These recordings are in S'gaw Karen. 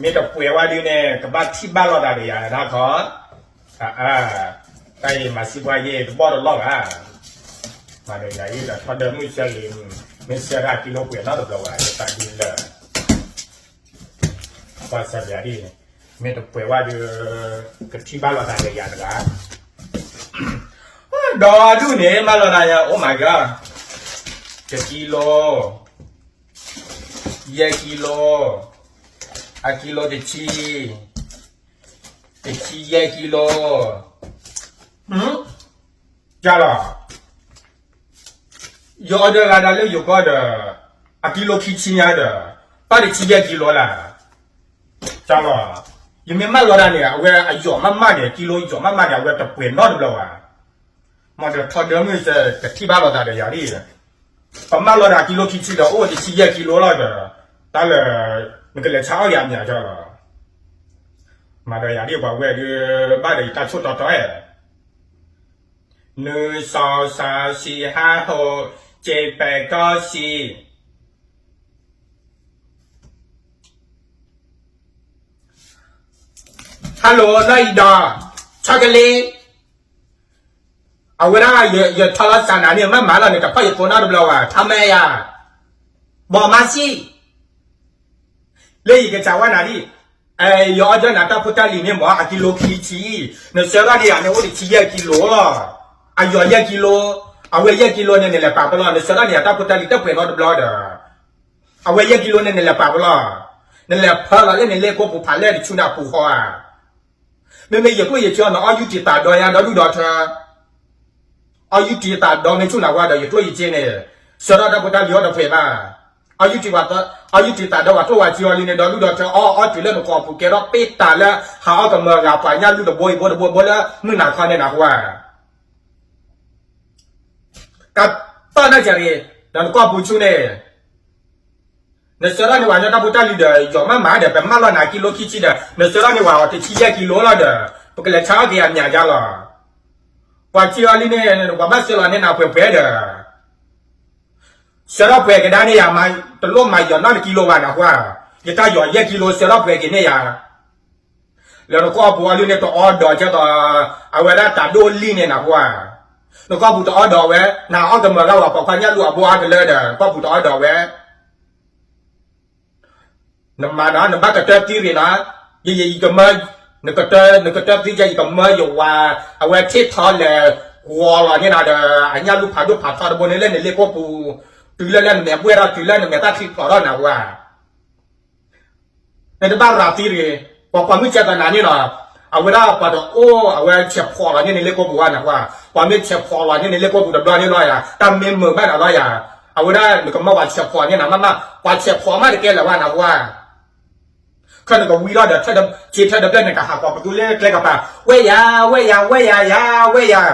မ့ၢ်တပှဲၤဝဲဒုန့ၣ် ကဘၣ်ထံၣ်ဘၣ်လိာ်သးဒီးယၤဒၣ်ခီ, တၢ်အံၤမၤစံးပှၤယဲတဘီၣ်တလီၢ်ဘၣ်, မၤဒီးယၤအံၤဒီးထီဒါမုၢ်ဆၢလံ, မ့ၢ်ဆၢဒၣ်ကံလိပှဲၤနီတဘျီဘၣ် ယသးဒ်လၢ ပှၤစၢၤယၤဒ်န့ၣ်, မ့ၢ်တပှဲၤဝဲဒု ကထံၣ်ဘၣ်လိာ်သးဒီးယၤတဂၤ, ဒီဒူၣ်န့ၣ် မၢလီၤနၤယၤ oh my god, တကံလိ, ယဲၢ်ကံလိ, အကံလိတဆံ, တဆံယဲၢ်ကံလိ, ကလီၤ, ယအီဒီးဂၤဒၣ်လၢယိၤကီၢ်ဒီး အကံလိခံဆံညါဒီး ပၣ်တဆံယဲၢ်ကံလိလၢ်, ကလီၤ, ယမ့ၢ်မၢလီၤဒၣ်န့ၣ် အဝဲအယီၤမးမးန့ၣ် ကံလိယီၤမးမးန့ၣ် အဝဲတပှဲၤနီတဘျီဘၣ်, မ့ၢ်ဒီးထီဒါမုၢ်ဆၢ ကထံၣ်ဘၣ်လိာ်သးဒီးယၤဒ် ပမၢလီၤဒၣ်ကံလိခံဆံဒီး အိၣ်တဆံယဲၢ်ကံလိလီၤဒီး တၢ်လၢ နကလဲၤဆါအီၣ်ယၤမးကလီၤ, မၤဒီးယၤဒ်ပှၤဝဲဒု ဘၣ်ဒီးယတၢ်ဆိၣ်တီတီဧၢ, နွံ စီ သၢ ဆံ ဟး ဟိး က့ ပဲ ကီ ဆံ hello နီၢ်အံၤဒီး chocolate, အဝဲဒၣ်ယထီလီၤစၢ်နၤန့ၣ် မ့ၢ်မၤလီၤန့ၣ် တဖီၣ်ယဖိနီတဘျီဘၣ် ထါမဲယၤ, ဘီမါစံၣ်, လၢယကစၢ်ဝဲနၤဒ်, ယအီဒီးနၤတၢ်ဖိတၢ်လံၤန့ၣ်မ့ၢ် အကံလိခံဆံ, နဆှၢထီၣ်န့ၢ်ယၤန့ၣ် အိၣ်တဆံယဲၢ်ကံလိလီၤ, အယီၤယဲၢ်ကံလိ, အဝဲယဲၢ်ကံလိန့ၣ် နလဲၤပာ်ပလီၢ် နဆှၢထီၣ်န့ၢ်ယၤတၢ်ဖိတၢ်လံၤတပှဲၤနီတဘျီဒီး အဝဲယဲၢ်ကံလိန့ၣ် နလဲၤပာ်ပလီၢ်, နလဲၤဖၢလီၤလၢနလ့ကိပူၤဖးလဲၢ်တဆူနပူၤဃီဧါ, မ့မ့ၢ်ယကျိၣ်ယစ့အီၤ နအီၣ်ယူၢ်တံၢ်သးဒီယါဒီဒူၣ်ဒီထၢ, အီၣ်ယူၢ်တံၢ်သးဒီမ့ၢ်ဆူၣ်နဝါဒီး ယကျိၣ်ယစ့န့ၣ် ဆှၢထီၣ်တၢ်ဖိတၢ်လံၤအီၤတပှဲၤဘၣ်, အီၣ်ယူၢ်တံၢ်သးဒီဝဲကျိၣ်ဝဲစ့အီၤလံန့ၣ် ဒီဒူၣ်ဒီထၢ အီၣ်အီၣ်တုၤလၢနကိာ်ပူၤကဲထီၣ်ပ့တၢ်လၢ ဟးအီၣ်ကမၢဂၤပှၤညၣ်လူၢ်တဘိအံၤဘိတဘိဘိလၢမုၢ်နၤခီန့ၣ်နဟူဧါ ကတီၢ်နၢ်ကရံၤ, ဒီးနကိာ်ပူၤဆူန့ၣ်, နဆှၢထီၣ်န့ၢ်ဝဲညီတၢ်ဖိတၢ်လံၤဒီး ယီၤမးမးဒီး ပမၢလီၤနၤကံလိခံဆံဒီး နဆှၢထီၣ်န့ၢ်ဝဲအီၤတဆံယဲၢ်ကံလိလီၤဒီး ပကလဲၤဆါအီၣ်က့ၤအမးယါလီၤ. ပှၤစ့အီၤလံန့ၣ် ပှၤဘၣ်စၢၤလီၤန့ၢ်နၤပှဲၤပှဲၤဒီး ဆှၢထီၣ်ပှဲၤကဒါန့ၢ်ယၤမး တလိၣ်မၤယီၤနီတကံလိဘၣ်နဟူဧါ, ယတၢ်ယီၤယဲၢ်ကံလိ ဆှၢထီၣ်ပှဲၤက့ၤန့ၢ်ယၤ လၢနကိာ်ပူၤအီၤလံန့ၣ် တအီဒီးကဲသိး အဝဲဒၣ်တၢ်ဒိၣ်လံန့ၣ်နဟူဧါ, နကိာ်ပူၤတအီဒီးဝဲ နဟးအီၣ်ကမၢဂၤဝဲပှၤကွၢ်ညၣ်လူၢ်အဘိအါကလၢဒီး နကိာ်ပူၤတအီဒီးဝဲ နမၤနီၤ နဘၣ်ကတၢၢ်သံရ့ၤနီၤ, ယယယကမၢ နကတၢၢ် နကတၢၢ်သံယဲ ယကမၢယဝၤ အဝဲထံၣ်ထီလဲၤ ဂီၤလီၤန့ၣ်နၤဒီး အညၣ်လူၢ်ဖးဒိၣ်ဖးထီတဘိန့ၣ်လၢနလ့ကိာ်ပူၤ, တုၤလၢလၢနမဲာ်ဘှဲၣ်ထီၣ် တုၤလၢနမဲာ်တၢ်ချံဖျိးထီၣ်နဟူဧါ နတဘၣ်ရၤသံရ့ၤ, ပှၤကွၢ်မုၢ်ကဲသိးနၤန့ၣ်နီၤ, အဝဲဒၣ်ပှၤတအိၣ် အဝဲဆဲးဖီၣ်လီၤန့ၢ်နလ့ကိာ်ပူၤဘၣ်နဟူဧါ, ပှၤမ့ၢ်ဆဲးဖီၣ်လီၤန့ၢ်နလ့ကိာ်ပူၤတဘျီန့ၣ်လီၤယၤ တၢ်မ့ၢ်မုာ်ဘၣ်နၤလီၤယၤ, အဝဲဒၣ်နကမၢပှၤဆဲးဖီၣ်န့ၢ်နၤမးမး ပှၤဆဲးဖီၣ်မးတကဲလၢၤဘၣ်နဟူဧါ ခဲနကဝံၤလီၤဒီး ဆ့ထၢၣ်တဘျဲၣ်နကဟးကွၢ်ပသူလၢကျဲကပၤ, ဝဲယၤ ဝဲယၤ ဝဲယၤ ယၤ ဝဲယၤ,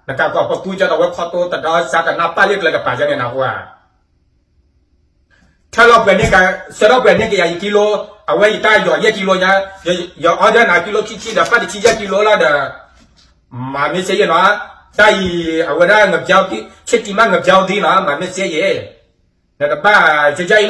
နကကွၢ်ပသူကဲသိးဝဲခီတိတဒီစးတနၢ်ပၢ်လၢကျဲကပၤယဲန့ၣ်နဟူဧါ ထၢလီၤပှဲၤန့ၢ်က ဆှၢထီၣ်ပှဲၤန့ၢ်က့ၤယၤယကံလိ, အဝဲယတၢ်ယီၤယဲၢ်ကံလိညါ, ယအီဒီးနၤကံလိခံဆံဒီး ပၣ်တဆံယဲၢ်ကံလိလီၤဒီး, မၤမ့ၢ်စ့ယဲနီၤ, တၢ်အံၤ အဝဲဒၣ် ငပျောင်းသီး ဆ့တံၤမး ငပျောင်းသီး နီၤ, မၤမ့ၢ်စ့ယဲ, နတဘၣ်ကကအံၤလီၤ